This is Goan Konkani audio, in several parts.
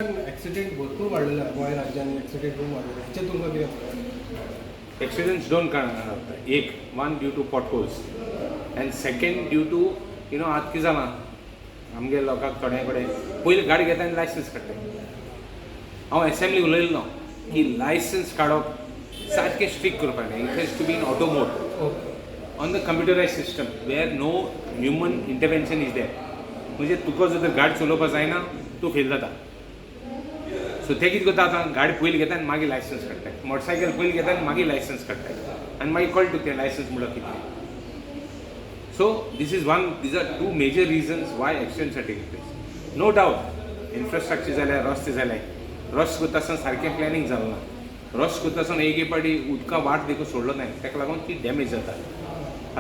एक्सिडेंट भरपूर वाडलेले आहा गोंय राज्यान. एक्सिडेंट खूब वाडलेले, हेचेर तुमकां कितें म्हणणें? एक्सिडंट्स दोन कारणां जाता. एक, one due to potholes and second due to आतां कितें जालां, आमगे लोकांक थोड्या कडेन पयलीं गाडी घेता आनी लायसन्स काडटा. हांव एसेंब्ली उलयल्लो की लायसन्स काडप सारकें स्ट्रिक्ट करपाक जाय. It has to be in auto mode on the computerized system where no human intervention is there. म्हणजे तुका जर तर गाडी चलोवपाक जायना, तूं फेल जाता. सो ते कितें करता आतां, गाडी पयलीं घेता आनी मागीर लायसन्स काडटा. मोटरसायकल पयलीं घेता आनी मागीर लायसन्स काडटा आनी मागीर कळटा तुका तें लायसन्स म्हणल्यार कितें. So this is one, these are two major reasons why accidents are taking place. No doubt infrastructure जाल्यार रस्ते जाले, रस्तो करता आसतना सारकें प्लॅनिंग जालें ना. रस्तो करता आसतना एक एक फावटी उदका वाट देखून सोडलो ना, ताका लागून ती डॅमेज जाता.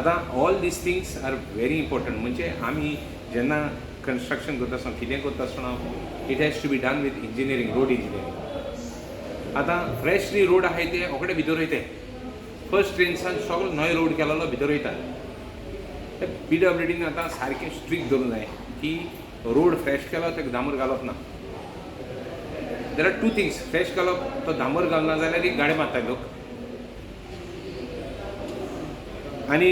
आतां all these things are very important. म्हणजे आमी जेन्ना कन्स्ट्रक्शन करता आसतना, कितें करता आसतना, it has to be done with engineering, road engineering. आतां फ्रेशली रोड आहाय ते रोखडे भितर वयताय. फर्स्ट रेन्सान सगळो नवे रोड केलेलो भितर वयता. पीडब्ल्यूडीन आतां सारकें स्ट्रिक्ट धरूंक जाय की रोड फ्रेश केलो, ताका डांबर घालप ना. There are two things. Fresh केलो तो डांबर घालना जाल्यार एक गाडी मारता लोक आनी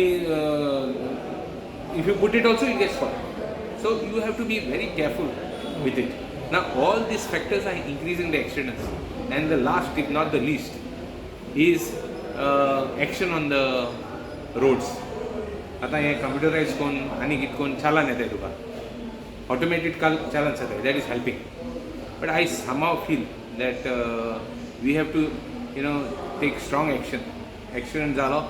if you put it also, you get spot. So you have to be very careful with it. Now all these factors are increasing the accidents. And the last, if not the least, is action on the roads. आतां हें कंप्युटरायज करून आनी कितें करून चालान येताय तुका, ऑटोमेटीक काल चालान जाता. That is helping, but I somehow feel that we have to take strong action. Accident जालो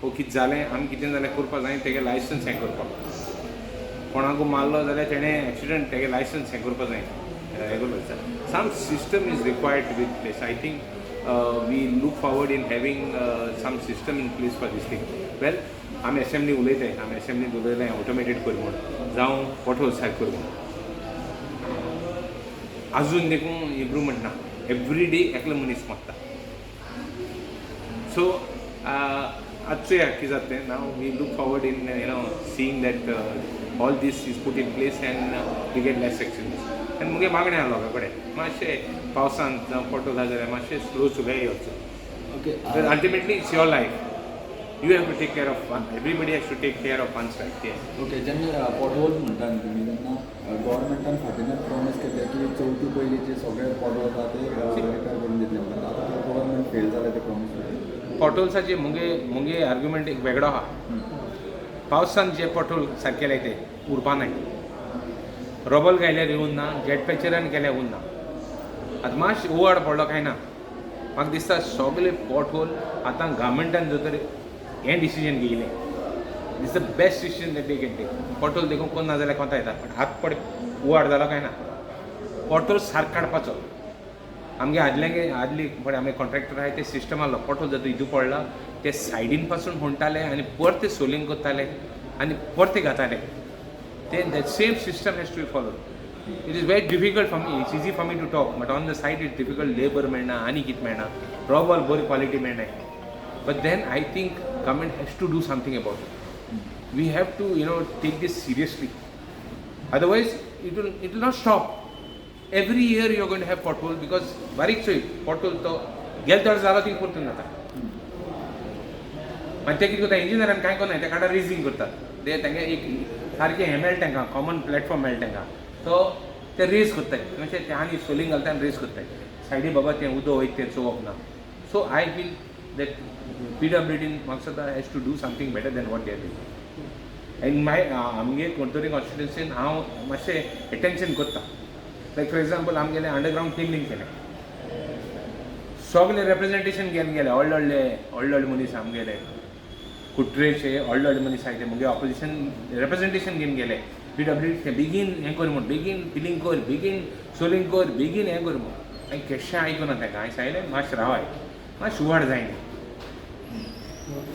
वो कितें जालें, आमी कितें जालें करपाक जाय, तेगे लायसन्स हें करपाक. कोणाकू मारलो जाल्यार तेणें एक्सिडंट, तेगे लायसन्स हें करपाक जाय, हें करपाक जाय. Some system is required to be in place. I think we look forward in having some system in place for this thing. Well, आमी एसेंब्ली उलयताय, आमी एसेंब्लीत उलयलें ऑटोमेटेड कर म्हूण, जावं पोटहोल सारकें कर म्हूण. अजून देखून इम्प्रुवमेंट ना. एवरी डे एकलो मनीस मरता. सो आतां चोया कितें जाता तें. Now we look forward in seeing that all this is put in place and we get less accidents. आनी मुगे मागणें आहा लोकां कडेन, मातशें पावसांत जावं पोटहोल आहा जाल्यार मातशें स्लो चलय वचचो. Ultimately it's your life, you have to take care of one, everybody has to take care of one's life, yes. Okay, जेन्ना पॉटहोल्स म्हणटा न्ही तुमी, तेन्ना गव्हर्मेंटान फाटींच्यान प्रॉमीस केल्लें की चवथी पयलीं जे सगळे पॉटहोल्स आहा ते रिपेर करून दितले म्हणून. आतां गव्हर्मेंट फेल जालें ते प्रॉमीस. पॉटहोल्साचे मुगे आर्ग्युमेंट एक वेगळो आहा. पावसान जे पॉटहोल सारके लायते उरपा नाय. रोबल घायल्यार येवन ना, जेट पॅचरान केल्यार उरना. आतां मातशें उवाड पडलो काय ना, म्हाका दिसता सगळे पॉटहोल आतां गव्हर्मेंटान जर तर हें decision घेयलें, this the best decision that they can take. Pothole देखून कोण ना जाल्यार कोता येता, पण हात पड उवाड जालो काय ना, पॉटहोल सारको काडपाचो. आमगे आदल्यांगे आदली पळय आमगे कॉन्ट्रॅक्टर आहाय, ते सिस्टम आहलो. पॉटहोल जर हितू पडला, ते सायडीन पासून म्हणटाले आनी परते सोलिंग करताले आनी परते घाताले ते. That same system has to be follow. It is very difficult for me, it's easy for me to talk, but on the site it's difficult. Labour मेळना आनी कितें मेळना, रोबल बरी क्वॉलिटी मेळना. But then I think government has to do something about it. We have to take this seriously, otherwise it will not stop. Every year you are going to have pothole, because बारीक चोय पॉटहोल तो गेले तर जालो, ती परतून जाता. मागीर ते कितें करता, इंजिनियरान कांय करना, ते काडा रेजिंग करतात. ते तेंगे एक सारकें हें मेळटा तांकां, कॉमन प्लॅटफॉर्म मेळटा तांकां, तो ते रेज करताय. मातशें ते आनी सोलिंग घालता आनी रेज करताय सायडी. बाबा, तें उदक वयता तें चोवप ना. So I feel that पीडब्ल्यूडीन म्हाका दिसता has to do something better than what they are doing. And my आमगे कुडतरी कॉन्स्टिट्युन्सीन हांव मातशें एटेन्शन करता. लायक फॉर एग्जाम्पल, आमगेलें अंडरग्रावंड केबलिंग केलें, सगळे रेप्रेजेंटेशन घेवन गेले. व्हडले व्हडले व्हडले व्हडले मनीस, आमगेले कुट्रेचे व्हडले व्हडले मनीस आयले, मुगे ऑपोजिशन रेप्रेजेंटेशन घेवन गेले पीडब्ल्यू, बेगीन हें कर म्हूण, बेगीन फिलींग कर, बेगीन सोलिंग कर, बेगीन हें कर म्हूण. हांवें केशें आयकुना ताका. हांवें सांगलें, मातशें रावाय, मातशें उवाड जायना.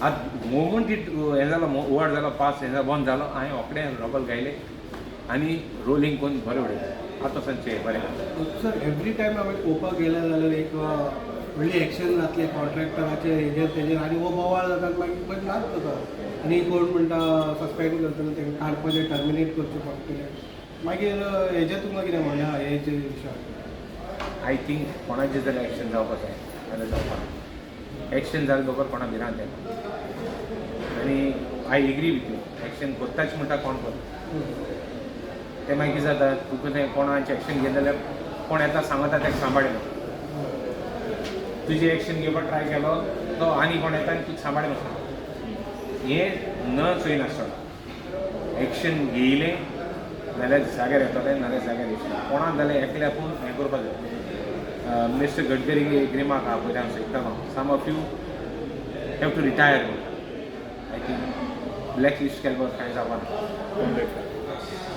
आतां मोमंट it हें जालो, उवाड जालो, पास हें बंद जालो, हांवें रोखडें रोबल घायलें आनी रोलिंग करून बरें उडयलें. आतां सांचे बरें. सर, एवरी टायम हांवें पळोवपाक गेलें जाल्यार एक व्हडली एक्शन जातलें कॉन्ट्रॅक्टराचेर, हेजेर तेजेर आनी हो बोवाळ जाता आनी मागीर मागीर नाच जाता. आनी कोण म्हणटा सस्पेंड करतले तांकां, काडपाचें, टर्मिनेट करचें पडटलें. मागीर हेजेर तुमकां कितें म्हणणें आहा हेजे विशयार? I think कोणाचें जाल्यार एक्शन जावपाक जाय जाल्यार जावपाक. एक्शन जाले बगर कोणा भिरांत येना. आनी I agree with you, action करताच म्हणटा कोण करता तें. मागीर कितें जाता, तुका तें कोणाचें एक्शन घेतलें जाल्यार कोण येता सांगता ताका सांबाळना. तुजें एक्शन घेवपाक ट्राय केलो तो आनी कोण येता आनी तुका सांबाळ बसता. हें न चोयनासतना एक्शन घेयलें जाल्यार जाग्यार येतलें, नाल्यार जाग्यार येचें. कोणाक जाल्यार एकले आपूण हें करपाक जाय. मिनिस्टर गडकरी एक रिमार्क आहा पयलीं हांव सोदतालो, "Some of you have to retire." I think black list केल्या बगर कांय जावपाना.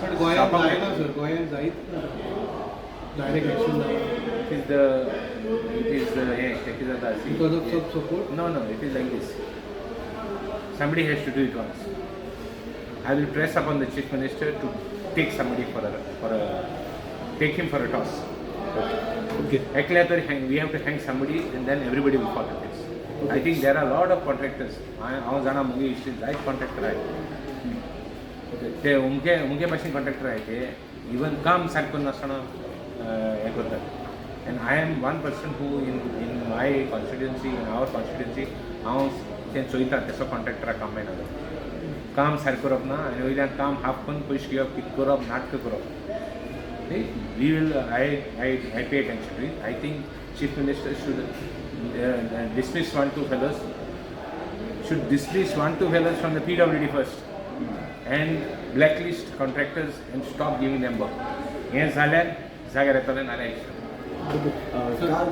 पण गोंयांत जावपाक जायना सर, गोंयांत जायत ना डायरेक्ट एक्शन जावप. It is the हें तें कितें जाता. Because of some support. No, it is like this. Somebody has to do it once. I will press upon the chief minister to take somebody for a take him for a toss. Okay. एकल्या तरी hang, we have to hang somebody and then everybody will follow this. I think there are lot of contractors. हांव जाणा, म्हगे इश्ट जायत कॉन्ट्रॅक्टर आहाय. ते उमके उमके भाशेन कॉन्ट्रॅक्टर आहाय, ते इवन काम सारकें नासतना हें करतात. And I am one person who in my constituency, in our constituency, हांव तें चोयता तेसो कॉन्ट्रॅक्टराक काम मेळना जाल्यार. काम सारकें करप ना आनी वयल्यान काम हाफ करून पयशे घेवप, कितें करप, नाटकां करप. We will I pay attention to it. I think chief minister should dismiss one two fellows, should dismiss one two fellows from the PWD first and blacklist contractors and stop giving them work. हें जाल्यार जाग्यार येतलें, नाल्यार काल